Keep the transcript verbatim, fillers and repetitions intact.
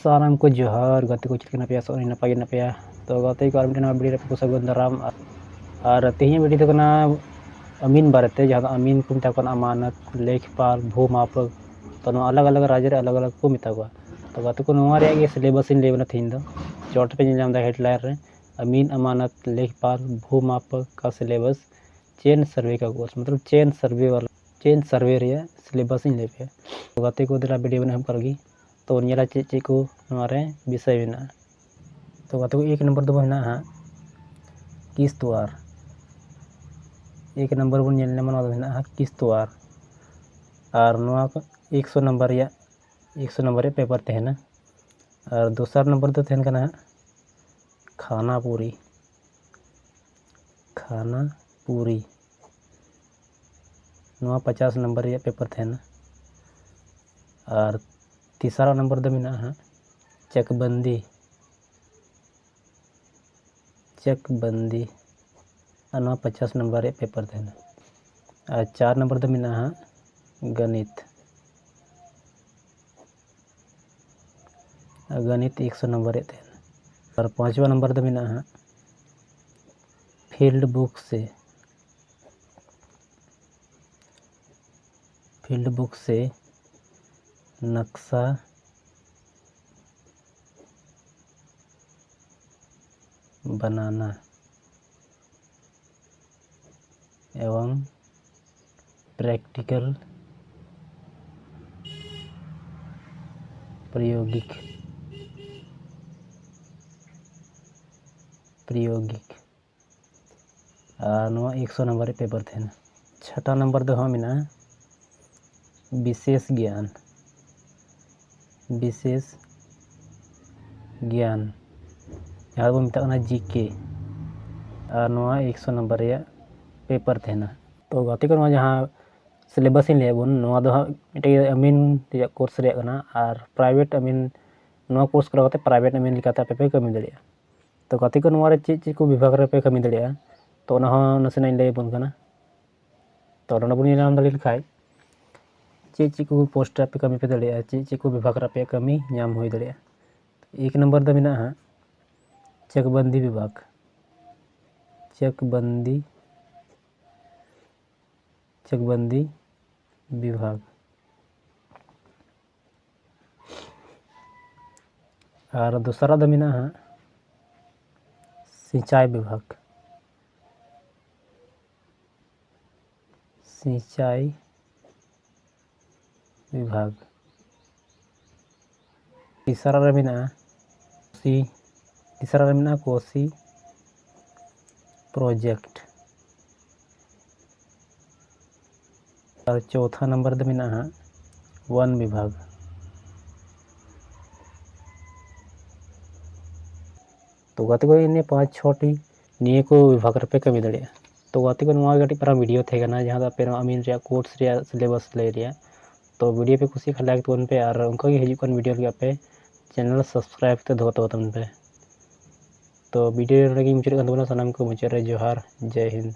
ᱥᱟᱱᱟᱢ ᱠᱚ ᱡᱚᱦᱟᱨ ᱜᱟᱛᱮ ᱠᱚ, ᱪᱮᱫ ᱞᱮᱠᱟ ᱢᱮᱱᱟᱜ ᱯᱮᱭᱟ? ᱟᱥᱚᱜ ᱟᱹᱧ ᱱᱟᱯᱟᱭ ᱜᱮ ᱢᱮᱱᱟᱜ ᱯᱮᱭᱟ᱾ ᱛᱚ ᱜᱟᱛᱮ ᱠᱚ, ᱟᱨ ᱢᱤᱫᱴᱮᱱ ᱱᱟᱣᱟ ᱵᱷᱤᱰᱤᱭᱳ ᱨᱮ ᱟᱯᱮ ᱠᱚ ᱥᱟᱹᱜᱩᱱ ᱫᱟᱨᱟᱢ᱾ ᱟᱨ, ᱟᱨ ᱛᱮᱦᱮᱧᱟᱜ ᱵᱷᱤᱰᱤᱭᱳ ᱫᱚ ᱠᱟᱱᱟ ᱟᱢᱤᱱ ᱵᱟᱨᱮᱛᱮ, ᱡᱟᱦᱟᱸ ᱫᱚ ᱟᱢᱤᱱ ᱠᱚ ᱢᱮᱛᱟ ᱠᱚ ᱠᱟᱱᱟ, ᱟᱢᱟᱱᱚᱛ, ᱞᱮᱠᱷᱯᱟᱞ, ᱵᱷᱩᱢᱟᱯᱚᱠ᱾ ᱛᱚ ᱱᱚᱣᱟ ᱟᱞᱟᱜᱽ ᱟᱞᱟᱜᱽ ᱨᱟᱡᱽ ᱨᱮ ᱟᱞᱟᱜᱽ ᱟᱞᱟᱜᱽ ᱠᱚ ᱢᱮᱛᱟ ᱠᱚᱣᱟ᱾ ᱛᱚ ᱜᱟᱛᱮ ᱠᱚ, ᱱᱚᱣᱟ ᱨᱮᱭᱟᱜ ᱜᱮ ᱥᱤᱞᱮᱵᱟᱥ ᱤᱧ ᱞᱟᱹᱭ ᱟᱵᱚᱱᱟ ᱛᱮᱦᱮᱧ ᱫᱚ᱾ ᱪᱚᱴ ᱯᱮ ᱧᱮᱞ ᱧᱟᱢ ᱮᱫᱟ ᱦᱮᱰᱞᱟᱭᱤᱱ ᱨᱮ, ᱟᱢᱤᱱ, ᱟᱢᱟᱱᱚᱛ, ᱞᱮᱠᱷᱯᱟᱞ, ᱵᱷᱩᱢᱟᱯᱚᱠ ᱠᱟ ᱥᱤᱞᱮᱵᱟᱥ, ᱪᱮᱱ ᱥᱟᱨᱵᱷᱮ ᱠᱟ ᱠᱳᱨᱥ, ᱢᱚᱛᱞᱚᱵ ᱪᱮᱱ ᱥᱟᱨᱵᱷᱮ ᱣᱟᱞᱟ, ᱪᱮᱱ ᱥᱟᱨᱵᱷᱮ ᱨᱮᱭᱟᱜ ᱥᱤᱞᱮᱵᱟᱥ ᱤᱧ ᱞᱟᱹᱭ ᱟᱯᱮᱭᱟ᱾ ᱛᱚ ᱜᱟᱛᱮ ᱠᱚ, ᱫᱮᱞᱟ ᱵᱷᱤᱰᱤᱭᱳ ᱵᱚᱱ ᱮᱦᱚᱵ ᱠᱟᱜ ᱞᱮᱜᱮ᱾ ᱛᱚ ᱵᱚᱱ ᱧᱮᱞᱟ ᱪᱮᱫ ᱪᱮᱫ ᱠᱚ ᱱᱚᱣᱟ ᱨᱮ ᱵᱤᱥᱚᱭ ᱢᱮᱱᱟᱜᱼᱟ᱾ ᱛᱚ ᱜᱟᱛᱮ ᱠᱚ, ᱮᱠ ᱱᱚᱢᱵᱚᱨ ᱫᱚ ᱢᱮᱱᱟᱜᱼᱟ ᱦᱟᱸᱜ ᱠᱤᱥᱛᱣᱟᱨ᱾ ᱮᱠ ᱱᱚᱢᱵᱚᱨ ᱵᱚᱱ ᱧᱮᱞ ᱧᱟᱢᱟ, ᱱᱚᱣᱟ ᱫᱚ ᱢᱮᱱᱟᱜᱼᱟ ᱦᱟᱸᱜ ᱠᱤᱥᱛᱣᱟᱨ᱾ ᱟᱨ ᱱᱚᱣᱟ ᱠᱚ ᱮᱠᱥᱚ ᱱᱟᱢᱵᱟᱨ ᱨᱮᱭᱟᱜ, ᱮᱠᱥᱚ ᱱᱟᱢᱵᱟᱨ ᱨᱮᱭᱟᱜ ᱯᱮᱯᱟᱨ ᱛᱟᱦᱮᱱᱟ᱾ ᱟᱨ ᱫᱚᱥᱟᱨ ᱱᱚᱢᱵᱚᱨ ᱫᱚ ᱛᱟᱦᱮᱱ ᱠᱟᱱᱟ ᱦᱟᱸᱜ ᱠᱷᱟᱱᱟᱯᱩᱨᱤ, ᱠᱷᱟᱱᱟᱯᱩᱨᱤ᱾ ᱱᱚᱣᱟ ᱯᱚᱪᱟᱥ ᱱᱟᱢᱵᱟᱨ ᱨᱮᱭᱟᱜ ᱯᱮᱯᱟᱨ ᱛᱟᱦᱮᱱᱟ᱾ ᱟᱨ ᱛᱮᱥᱟᱨᱟ ᱱᱟᱢᱵᱟᱨ ᱫᱚ ᱢᱮᱱᱟᱜᱼᱟ ᱦᱟᱸᱜ ᱪᱟᱠᱵᱟᱱᱫᱤ, ᱪᱟᱠᱵᱟᱱᱫᱤ᱾ ᱟᱨ ᱱᱚᱣᱟ ᱯᱚᱪᱟᱥ ᱱᱟᱢᱵᱟᱨ ᱨᱮᱭᱟᱜ ᱯᱮᱯᱟᱨ ᱛᱟᱦᱮᱱᱟ᱾ ᱟᱨ ᱪᱟᱨ ᱱᱟᱢᱵᱟᱨ ᱫᱚ ᱢᱮᱱᱟᱜᱼᱟ ᱦᱟᱸᱜ ᱜᱟᱱᱤᱛ, ᱜᱟᱱᱤᱛ ᱮᱠᱥᱚ ᱱᱟᱢᱵᱟᱨ ᱨᱮᱭᱟᱜ ᱛᱟᱦᱮᱱᱟ᱾ ᱟᱨ ᱯᱟᱸᱪᱣᱟ ᱱᱟᱢᱵᱟᱨ ᱫᱚ ᱢᱮᱱᱟᱜᱼᱟ ᱦᱟᱸᱜ ᱯᱷᱤᱞᱰ ᱵᱩᱠ ᱥᱮ, ᱯᱷᱤᱞᱰ ᱵᱩᱠ ᱥᱮ ᱱᱟᱠᱥᱟ ᱵᱟᱱᱟᱱᱟ ᱮᱵᱚᱝ ᱯᱨᱮᱠᱴᱤᱠᱟᱞ ᱯᱨᱟᱭᱳᱜᱤᱠ, ᱯᱨᱟᱭᱳᱜᱤᱠ᱾ ᱟᱨ ᱱᱚᱣᱟ ᱮᱠᱥᱚ ᱱᱟᱢᱵᱟᱨ ᱨᱮ ᱯᱮᱯᱟᱨ ᱛᱟᱦᱮᱱᱟ᱾ ᱪᱷᱚᱴᱟ ᱱᱟᱢᱵᱟᱨ ᱫᱚ ᱦᱟᱸᱜ ᱢᱮᱱᱟᱜᱼᱟ ᱵᱤᱥᱮᱥ ᱜᱮᱭᱟᱱ, ᱵᱤᱥᱮᱥ ᱜᱮᱭᱟᱱ, ᱡᱟᱦᱟᱸ ᱵᱚᱱ ᱢᱮᱛᱟᱜ ᱠᱟᱱᱟ ᱡᱤ ᱠᱮ᱾ ᱟᱨ ᱱᱚᱣᱟ ᱮᱠᱥᱚ ᱱᱟᱢᱵᱟᱨ ᱨᱮᱭᱟᱜ ᱯᱮᱯᱟᱨ ᱛᱟᱦᱮᱱᱟ᱾ ᱛᱚ ᱜᱟᱛᱮ ᱠᱚ, ᱱᱚᱣᱟ ᱡᱟᱦᱟᱸ ᱥᱤᱞᱮᱵᱟᱥ ᱤᱧ ᱞᱟᱹᱭᱟᱫ ᱵᱚᱱ, ᱱᱚᱣᱟ ᱫᱚ ᱦᱟᱸᱜ ᱢᱤᱫᱴᱮᱡ ᱟᱹᱢᱤᱱ ᱨᱮᱭᱟᱜ ᱠᱳᱨᱥ ᱨᱮᱭᱟᱜ ᱠᱟᱱᱟ᱾ ᱟᱨ ᱯᱨᱟᱭᱵᱷᱮᱴ ᱟᱹᱢᱤᱱ, ᱱᱚᱣᱟ ᱠᱳᱨᱥ ᱠᱚᱨᱟᱣ ᱠᱟᱛᱮ ᱯᱨᱟᱭᱵᱷᱮᱴ ᱟᱹᱢᱤᱱ ᱞᱮᱠᱟᱛᱮ ᱟᱯᱮ ᱯᱮ ᱠᱟᱹᱢᱤ ᱫᱟᱲᱮᱭᱟᱜᱼᱟ᱾ ᱛᱚ ᱜᱟᱛᱮ ᱠᱚ, ᱱᱚᱣᱟ ᱨᱮ ᱪᱮᱫ ᱪᱮᱫ ᱠᱚ ᱵᱤᱵᱷᱟᱜᱽ ᱨᱮᱯᱮ ᱠᱟᱹᱢᱤ ᱫᱟᱲᱮᱭᱟᱜᱼᱟ, ᱛᱚ ᱚᱱᱟ ᱦᱚᱸ ᱱᱟᱥᱮᱱᱟᱜ ᱤᱧ ᱞᱟᱹᱭ ᱟᱵᱚᱱ ᱠᱟᱱᱟ᱾ ᱛᱚ ᱱᱚᱰᱮ ᱵᱚᱱ ᱧᱮᱞ ᱧᱟᱢ ᱫᱟᱲᱮ ᱞᱮᱠᱷᱟᱡ ᱪᱮᱫ ᱪᱮᱫ ᱠᱚ ᱯᱳᱥᱴ ᱨᱮ ᱟᱯᱮ ᱠᱟᱹᱢᱤ ᱯᱮ ᱫᱟᱲᱮᱭᱟᱜᱼᱟ, ᱪᱮᱫ ᱪᱮᱫ ᱠᱚ ᱵᱤᱵᱷᱟᱜᱽ ᱨᱮ ᱟᱯᱮᱭᱟᱜ ᱠᱟᱹᱢᱤ ᱧᱟᱢ ᱦᱩᱭ ᱫᱟᱲᱮᱭᱟᱜᱼᱟ᱾ ᱮᱠ ᱱᱚᱢᱵᱚᱨ ᱫᱚ ᱢᱮᱱᱟᱜᱼᱟ ᱦᱟᱸᱜ ᱪᱟᱠᱵᱟᱱᱫᱤ ᱵᱤᱵᱷᱟᱜᱽ᱾ ᱪᱟᱠᱵᱟᱱᱫᱤ, ᱪᱟᱠᱵᱟᱱᱫᱤ ᱵᱤᱵᱷᱟᱜᱽ᱾ ᱟᱨ ᱫᱚᱥᱟᱨᱟᱜ ᱫᱚ ᱢᱮᱱᱟᱜᱼᱟ ᱦᱟᱸᱜ ᱥᱤᱸᱪᱟᱭ ᱵᱤᱵᱷᱟᱜᱽ᱾ ᱥᱤᱸᱪᱟᱭ ᱵᱤᱵᱷᱟᱜᱽ᱾ ᱛᱮᱥᱟᱨᱟᱜ ᱨᱮ ᱢᱮᱱᱟᱜᱼᱟ ᱥᱤ, ᱛᱮᱥᱟᱨᱟᱜ ᱨᱮ ᱢᱮᱱᱟᱜᱼᱟ ᱠᱳᱥᱤ ᱯᱨᱚᱡᱮᱠᱴ᱾ ᱟᱨ ᱪᱳᱛᱷᱟ ᱱᱟᱢᱵᱟᱨ ᱨᱮᱫᱚ ᱢᱮᱱᱟᱜᱼᱟ ᱦᱟᱸᱜ ᱵᱚᱱ ᱵᱤᱵᱷᱟᱜᱽ᱾ ᱛᱚ ᱜᱟᱛᱮ ᱠᱚ, ᱤᱱᱟᱹ ᱯᱟᱸᱪ ᱪᱷᱚᱴᱤ ᱱᱤᱭᱟᱹ ᱠᱚ ᱵᱤᱵᱷᱟᱜᱽ ᱨᱮᱯᱮ ᱠᱟᱹᱢᱤ ᱫᱟᱲᱮᱭᱟᱜᱼᱟ᱾ ᱛᱚ ᱜᱟᱛᱮ ᱠᱚ, ᱱᱚᱣᱟ ᱜᱮ ᱠᱟᱹᱴᱤᱡ ᱯᱟᱨᱟ ᱵᱷᱤᱰᱤᱭᱳ ᱛᱟᱦᱮᱸ ᱠᱟᱱᱟ, ᱡᱟᱦᱟᱸ ᱫᱚ ᱟᱯᱮ ᱱᱚᱣᱟ ᱟᱢᱤᱱ ᱨᱮᱭᱟᱜ ᱠᱳᱨᱥ ᱨᱮᱭᱟᱜ ᱥᱤᱞᱮᱵᱟᱥ ᱞᱟᱹᱭ ᱨᱮᱭᱟᱜ᱾ ᱛᱚ ᱵᱷᱤᱰᱤᱭᱳ ᱯᱮ ᱠᱩᱥᱤ ᱠᱷᱟᱱ ᱞᱟᱭᱤᱠ ᱛᱟᱵᱚᱱ ᱯᱮ, ᱟᱨ ᱚᱱᱠᱟ ᱜᱮ ᱦᱤᱡᱩᱜ ᱠᱟᱱ ᱵᱷᱤᱰᱤᱭᱳ ᱞᱟᱹᱜᱤᱫ ᱟᱯᱮ ᱪᱮᱱᱮᱞ ᱥᱟᱵᱥᱠᱨᱟᱭᱤᱵ ᱠᱟᱛᱮ ᱫᱚᱦᱚ ᱛᱟᱵᱚᱱ ᱯᱮ᱾ ᱛᱚ ᱵᱷᱤᱰᱤᱭᱳ ᱱᱚᱰᱮ ᱜᱮᱧ ᱢᱩᱪᱟᱹᱫ ᱠᱟᱱ ᱛᱟᱵᱚᱱᱟ᱾ ᱥᱟᱱᱟᱢ ᱠᱚ ᱢᱩᱪᱟᱹᱫ ᱨᱮ ᱡᱚᱦᱟᱨ, ᱡᱟᱭ ᱦᱤᱱᱫ᱾